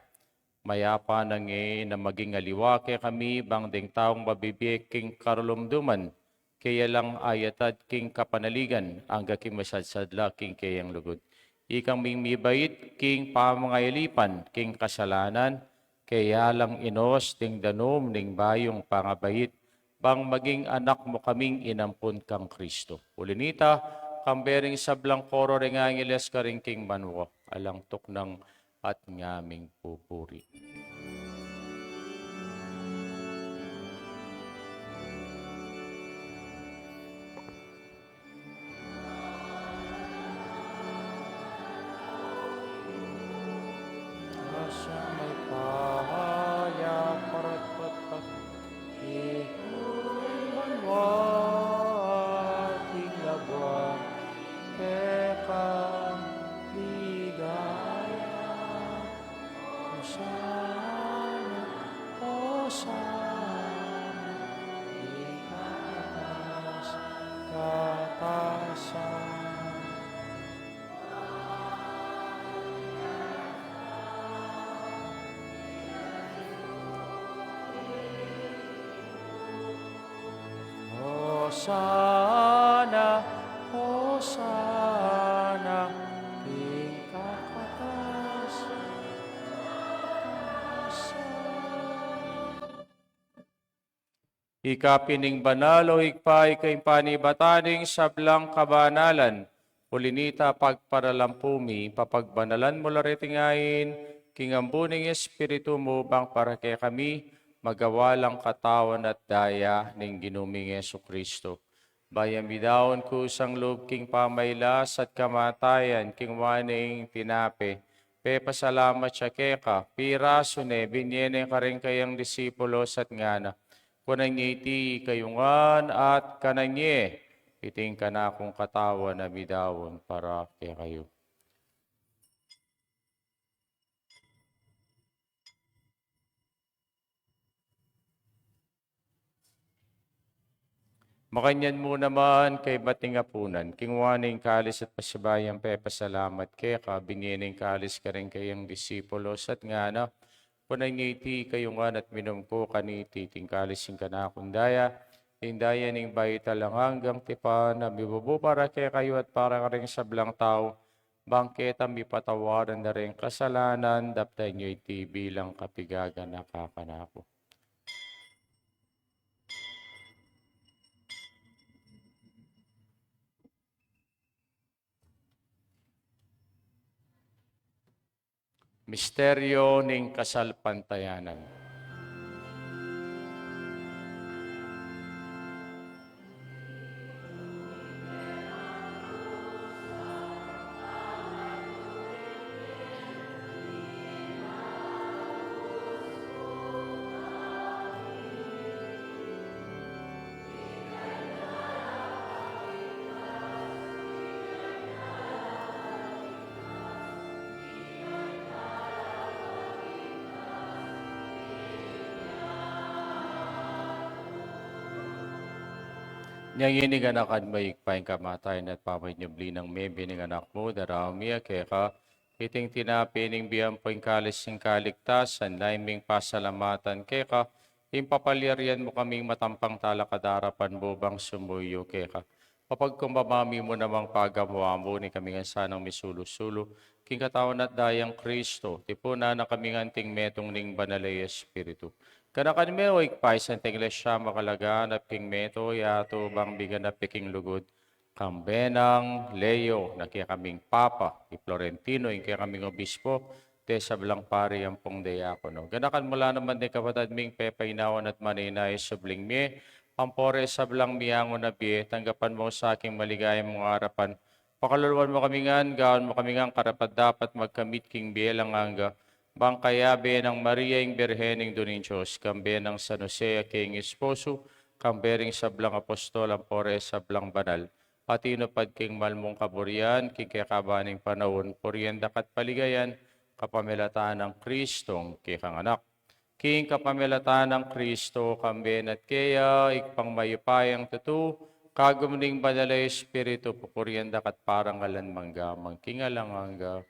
Mayap na nge na maging aliwa kekami bang deng taung mabibie king karulumduman, kaya lang ayatad king kapanaligan, angga king masadsad la king kayang lugud. Ikang ming mibait king pamangayalipan king kasalanan, kaya lang inos ding danum ning bayung pangabait, bang maging anak mu kaming inampun kang Kristo. Uli nita, kambe ring sablang koro ring angeles karin king banua, alang tuknang at ngaming pupuri. Asa may pahaya paratpatak ikuy banua king labuan kekang ligaya. Hosana, Hosana, king kataas katasan. Hosana, Hosana, king kakatas, kakatas. Ika pin ing banal, o Ibpa, ika ing panibatan ning sablang kabanalan. Uli nita, pagparalampu mi, papagbanalan mu la reting ain king ambun ning Espiritu mu, bang para kekami magawa lang katawan at daya ning Ginu ming Jesucristo. Bayu ya midaun kusang lub king pamailas at kamatayan, kinua ne ing tinape, pepasalamat ya keka, pirasu ne, binie ne karing kayang disipulos at ngana: Kunan ye iti kayu ngan at kanan ye, iti ing kanakung katawan a midaun para kekayu. Makanyan mu naman kaybat ning apunan, kinua ne ing kalis at pasibayu yang pepasalamat keka, binie ne ing kalis karing kayang disipulos at ngana: Kunan ye iti kayu ngan at minum ko kaniti, iti ing kalis ning kanakung daya, ing daya ning bayu at alang anggang tipan, a mibubu para kekayu at para karing sablang tau, bang keta mipatawaran da ring kasalanan. Daptan yu iti bilang kapigaganaka kanaku. Misteryo ning kasalpantayanan. Inya ngeni, ganakan mu, Ibpa, ing kamatayan at pamanyubli nang mebie ning Anak mu, daraun mi ya keka iting tinape ning bie ampo ing kalis ning kaligtasan, lalu ming pasalamatan keka, ing papalyarian mu kaming matampang talakad king arapan mu bang sumuyu keka. Papagkumbaba mi mu namang pagamu-amu, nung ikami ngan sanang misulu-sulu king katawan at daya nang Kristo, tipunan na kami ngan king metung ning Banal a Espiritu. Ganakan me, o Ibpa, ing Santa Iglesia makalaganap king meto yatu, bang miganap ya king lugud Kambe nang Leo, na kekaming Papa, i Florentino, ing kekaming Obispo, deng sablang pari ampong diakono. Ganakan mu la naman ding kapatad ming pepainawa at manenaya king subling mie, ampo reng sablang miangu na bie, tanggapan mu sa king maligaya mung arapan. Pakaluluan mu kami ngan, gawan mu kami ngan karapat-dapat magkamit king bie alang angga, bang kayabe nang Maria ing Birhen, Indu ning Dios, kambe nang San Jose a kayang esposo, kambe ring sablang apostol, ampo reng sablang banal, a tinupad king mal mung kaburian king kekaban ning panaun, purian daka at paligayan, kapamilatan nang Kristong kekang Anak. King kapamilatan nang Kristo, kambe na at keya, Ibpang mayupayang tutu, kagum ning Banal a Espiritu, pupurian daka at parangalan mangga man king alang angga.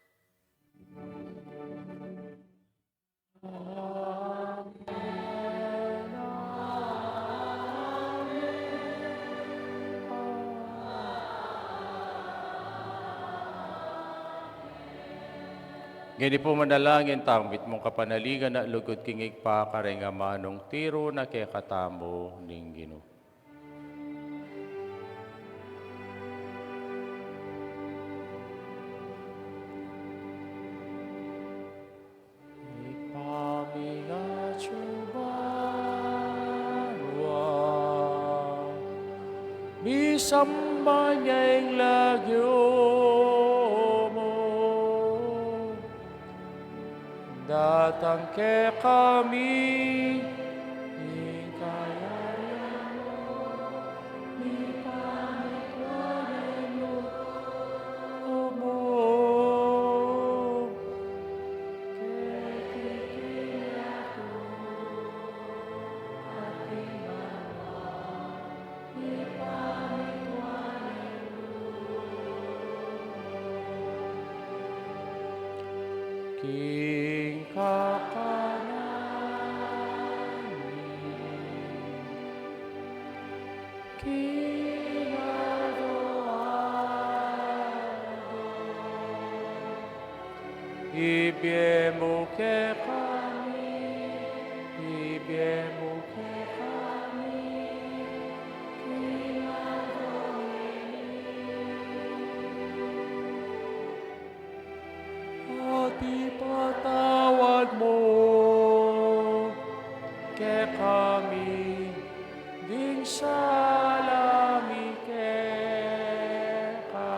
Ngeni pu manalangin tamu, mitmung kapanaligan a lugud king Ibpa kareng amanung tiru na kekatamu ning Ginu. Ibpa mi, atsu ka banua, misamban ya ing lagyu mu, datang kekami ing kayarian mu, mipamintuan ing lub mu keti king yatu anti banua. King kakanan mi king aldo-aldo, ibie mu kekami, ibie mu kekami king aldo ngeni, at ipatawad mu kekami ding sala mi keka,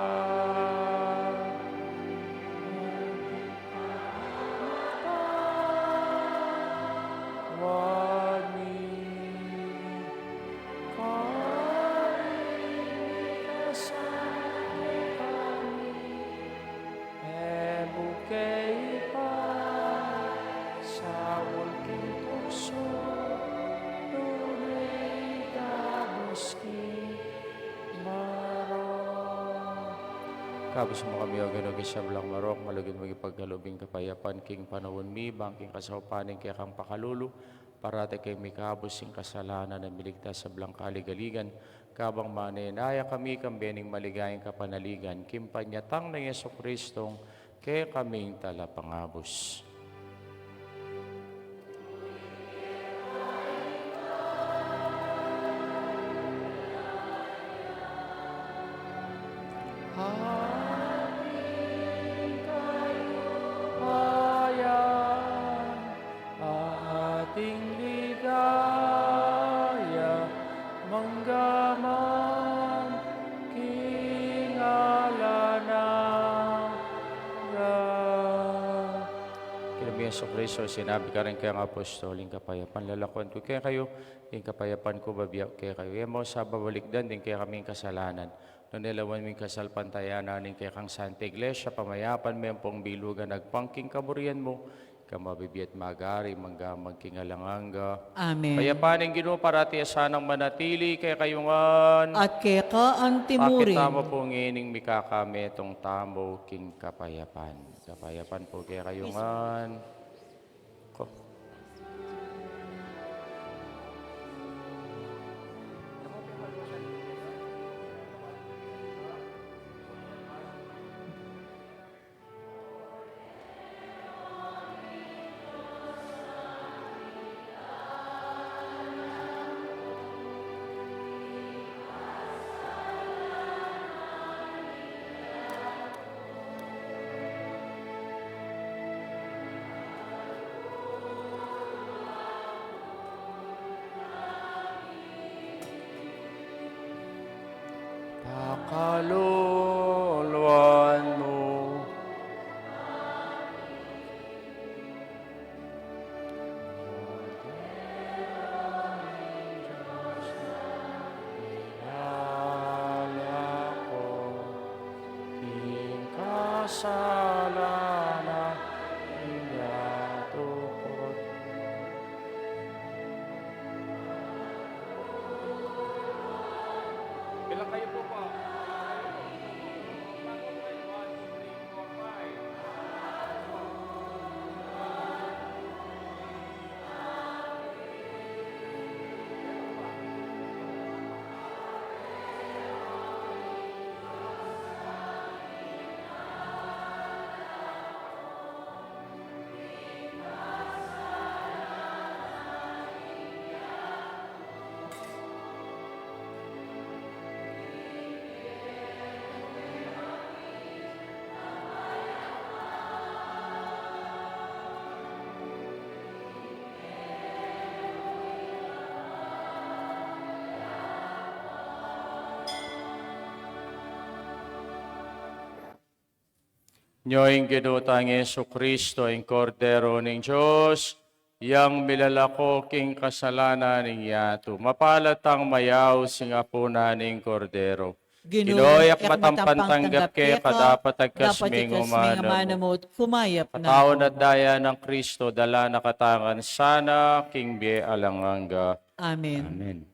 patawad mi karing mikasala kekami, e mu ke ipasaul king tuksu, nune ikabus king marok. Ikabus mu kami, O Ginu, king sablang marok, malugud mung ipagkalub ing kapayapan king panaun mi, bang king kasaupan ning kekang pakalulu, parati kaming mikabus king kasalanan a miligtas king sablang kaligaligan, kabang manenaya kami kambe ning maligayang kapanaligan king panyatang nang Jesucristong kekaming Talapangabus. Ating kayupayan, ating ligaya, mangga man king alang angga. King lub nang Jesucristo, sinabi karing kayang apostol, ing kapayapan lalakwan ku kekayu, ing kapayapan ku bibie ku kekayu. E mu sa babalikdan ding kekaming kasalanan, nune lawan mu ing kasalpantayanan ning kekang Santa Iglesia, pamayapan me ampong bilugan agpang king kaburian mu, ika a mabibie at magari mangga man king alang angga. Amen. Ing kapayapan ning Ginu parati a sanang manatili kekayu ngan. At keka anti mu rin. Pakit tamu pu ngening mikakametung tamu king kapayapan. Kapayapan pu kekayu ngan. Ko. Kaluluan mu. Lalako king kasalanan ning yatu ko. Bilang kayo po po. One, two, three, four, five. Nyo ing Ginu tang Jesucristo, ing Kordero ning Dios, yang milalako king kasalanan ning yatu. Mapalad tang mayaus king apunan ning Kordero. Ginu, e ku matampang tanggap keka, dapat agkas ming umanu mu, at kumayap na ku. Katawan at daya nang Kristo, dala na katamu ngan sana king bie alang angga. Amen. Amen.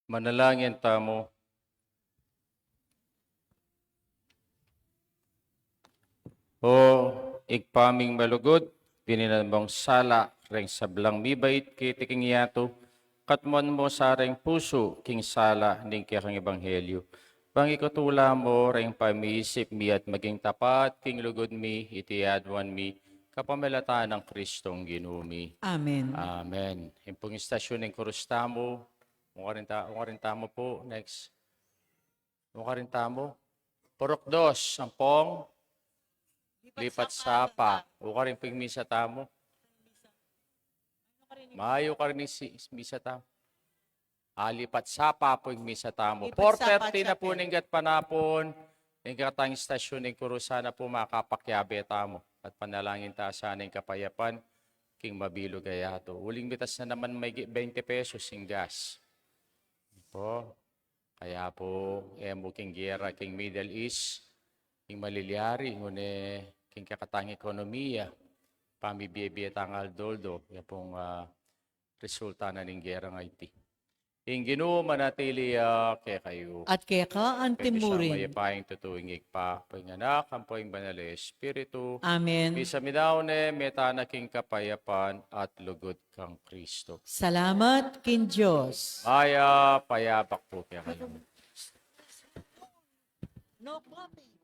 Manalangin tamu. O Ibpa ming malugud, bininan mung sala reng sablang mibait keti king yatu, katmuan mu sa reng pusu king sala ning kekang ebanghelyu. Bang ikatula mu reng pamisip mi at maging tapat king lugud mi, iti aduan mi, kapamilatan nang Kristong Ginu mi. Amen. Amen. Ing pung istasyun ning kurus tamu, ukarin ta-, ukarin tamu pu, next. Ukarin tamu. Purok dos, ampong lipat sapa. Ukarin pung misa tamu. Mayu karin ing si-, misa tamu. Ah, lipat sapa pu ing misa tamu. Lipat sapa, four thirty na pu, Chapel. Ning gatpanapun, ing katang istasyun ning kurus sana pu makapakiabe tamu. At panalangin ta sana ing kapayapan king mabilug a yatu. Uling mitas na naman may gi-, twenty pesos ing gas. Po. Kaya pu, e mu king gera king Middle East, king malilyari, ngune king kekatang ekonomiya, pamibie-bie tang aldo-aldo, ya pung, ah, resulta na ning gera ngeni. Ing Ginu manatili ya kekayu. At keka anti mu rin. Mayupayang tutu ing Ibpa, ampo ing Anak, ampo ing Banal a Espiritu. Amen. Misa mi da une, mete na king kapayapan at lugud kang Kristo. Salamat king Dios. Mayap a abak pu kekayu. No comment.